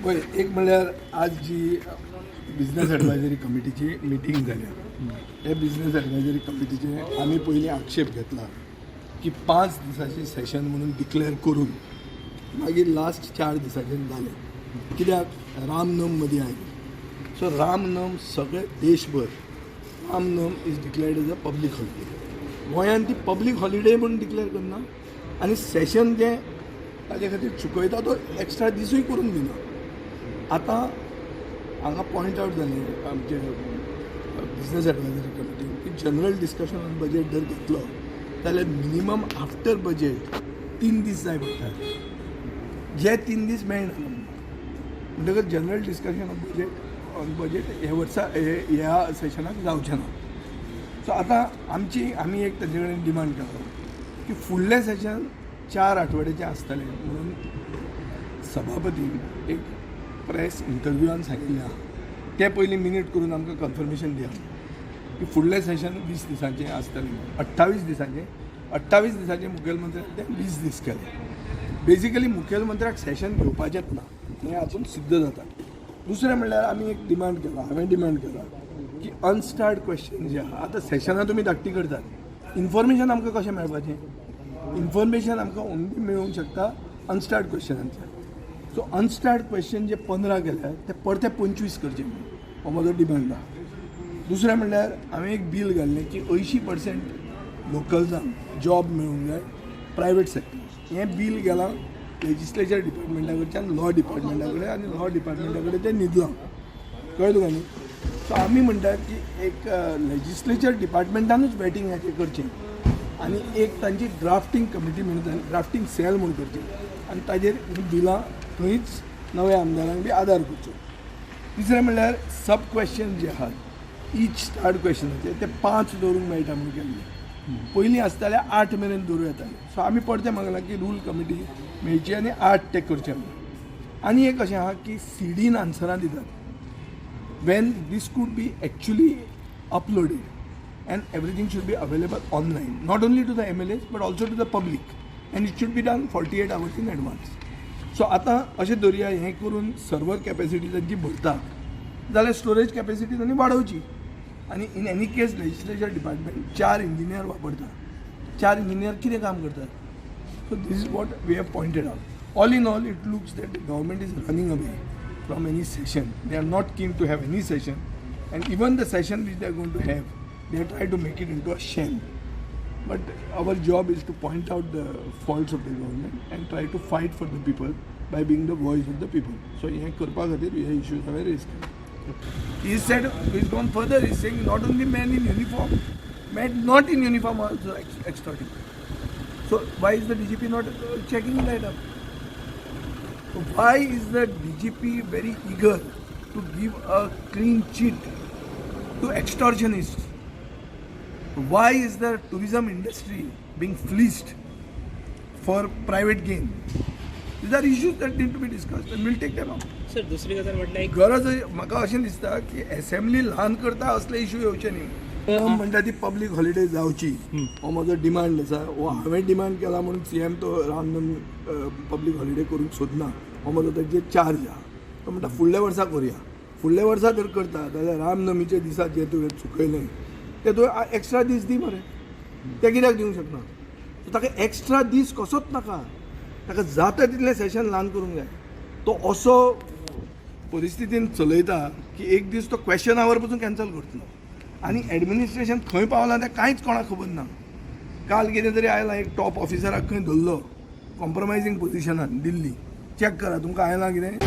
पळय, एक म्हणल्यार आज जी बिझनेस एडवायजरी कमिटीची मिटींग जाल्या, हे बिझनेस एडवायजरी कमिटीचे आमी पयलीं आक्षेप घेतला की 5 दिसांचे सेशन म्हणून डिक्लेअर करून मागीर लास्ट 4 दिसांचें जालें. कित्याक रामनम मदीं आयली. सो रामनम सगळे देशभर रामनम is declared as a public holiday. गोंयान ती पब्लीक हॉलिडे म्हणून डिक्लेअर करना आनी सेशन जें ताजे खातीर चुकयता, तो एक्स्ट्रा दिसूय करूंक दिना. आतां हांगा पॉयंट आवट जालें आमचे बिझनेस एडवायजरी कमिटीन की जनरल डिस्कशन ऑन बजेट जर घेतलो जाल्यार मिनिमम आफ्टर बजेट 3 दीस जाय पडटा, जे 3 दीस मेळना. म्हणटकच general discussion of budget on budget हे वर्सा ह्या सेशनाक जावचें ना. सो आतां आमी एक तांचे कडेन डिमांड केलो की फुडलें सेशन 4 आठवड्याचें आसतलें म्हणून सभापतीन एक प्रेस इंटरव्यूआन सांगिल्लें आहा. तें पयलीं मिनीट करून आमकां कन्फर्मेशन दिया की फुडलें सेशन 20 दिसांचें आसतलें. 28 दिसांचें, 28 दिसांचें मुखेलमंत्र्यान तें 20 दीस केलें. बेजिकली मुखेलमंत्र्याक सेशन घेवपाचेंच ना हें हातून सिद्ध जाता. दुसरें म्हणल्यार आमी एक डिमांड केला, हांवें डिमांड केला की अनस्टार्ड क्वेश्चन जे आहा, आतां सेशनां तुमी धाकटी करतात, इन्फॉर्मेशन आमकां कशें मेळपाचें? इन्फॉर्मेशन आमकां ओन्ली मेळूंक शकता अनस्टार्ड क्वेश्चनांतल्यान. सो अनस्टार्ड क्वेश्चन जे 15 केल्या ते परते 25 करचे म्हणून हो म्हजो डिमांड आहा. दुसरें म्हणल्यार हांवें एक बील घाल्लें की 80% लोकल्सांक जॉब मेळूंक जाय प्रायवेट सेक्टर. हें बील गेलां लेजिस्लेचर डिपार्टमेंटा कडच्यान लॉ डिपार्टमेंटा कडेन आनी लॉ डिपार्टमेंटा कडेन तें न्हिदलां. कळ्ळें तुका न्ही? सो आमी म्हणटात की एक लेजिस्लेचर डिपार्टमेंटानूच वेटिंग हाचें करचें आनी एक तांची ड्राफ्टींग कमिटी म्हणून, ड्राफ्टींग सेल म्हूण करचें आनी ताजेर हीं बिलां थंयच नव्या आमदारांक बी आदार करचो. तिसरें म्हणल्यार सब क्वेश्चन जे आहात इच स्टार्ड क्वेश्चनाचे, ते 5 दवरूंक मेळटा म्हणून केल्ले. पयलीं आसताले 8 मेरेन दवरूं येताले. सो आमी परतें मागलां की रूल कमिटी मेळची आनी 8 ते करचे म्हणून. आनी एक अशें आहा की सिडीन आन्सरां दितात when this could be actually uploaded and everything should be available online, not only to the MLAs but also to the public, and it should be done 48 hours in advance. So आतां अशें दवरया, हें करून server capacity तांची भरता जाल्यार storage capacity तांणी वाडोवची. आनी in any case legislature department चार इंजिनियर वापरता. चार इंजिनियर कितें काम करतात? So this is what we have pointed out. All in all, it looks that the government is running away from any session. They are not keen to have any session, and even the session which they are going to have, they try to make it into a sham. But our job is to point out the faults of the government and try to fight for the people by being the voice of the people. So हें करपा खातीर हे issues हांवें raise केले. He said, he's gone further, he's saying not only men in uniform, men not in uniform also extorting. So why is the DGP not checking that up? So why is the DGP very eager to give a clean chit to extortionists? Why is the tourism industry being fleeced for private gain? These are issues that need to be discussed and we'll take them up. Sir, दुसरी गजाल म्हटल्यार एक गरज म्हाका अशें दिसता की assembly ल्हान करता असले इशू येवचे न्ही. म्हणटा ती पब्लीक हॉलिडे जावची हो म्हजो डिमांड आसा. हो हांवें डिमांड केला म्हणून सीएम तो रामनम पब्लीक हॉलिडे करूंक सोदना, हो म्हजो ताजेर चार्ज आहा. तो म्हणटा फुडल्या वर्सा करुया. फुडल्या वर्सा जर करता जाल्यार रामनमीच्या दिसा जे तुवें चुकयलें ते तुवें एक्स्ट्रा दीस दी मरे. ते कित्याक दिवंक शकना? सो ताका एक्स्ट्रा दीस कसोच नाका. ताका जाता तितलें सेशन ल्हान करूंक जाय. तो असो परिस्थितीन चलयता की एक दीस तो क्वेश्चन our पसून कॅन्सल करतलो आनी एडमिनिस्ट्रेशन खंय पावलां तें कांयच कोणाक खबर ना. काल कितें तरी आयलां, एक टॉप ऑफिसराक खंय धरलो कॉम्प्रोमायझींग पोझिशनान दिल्ली. चॅक करा, तुमकां आयलां कितें.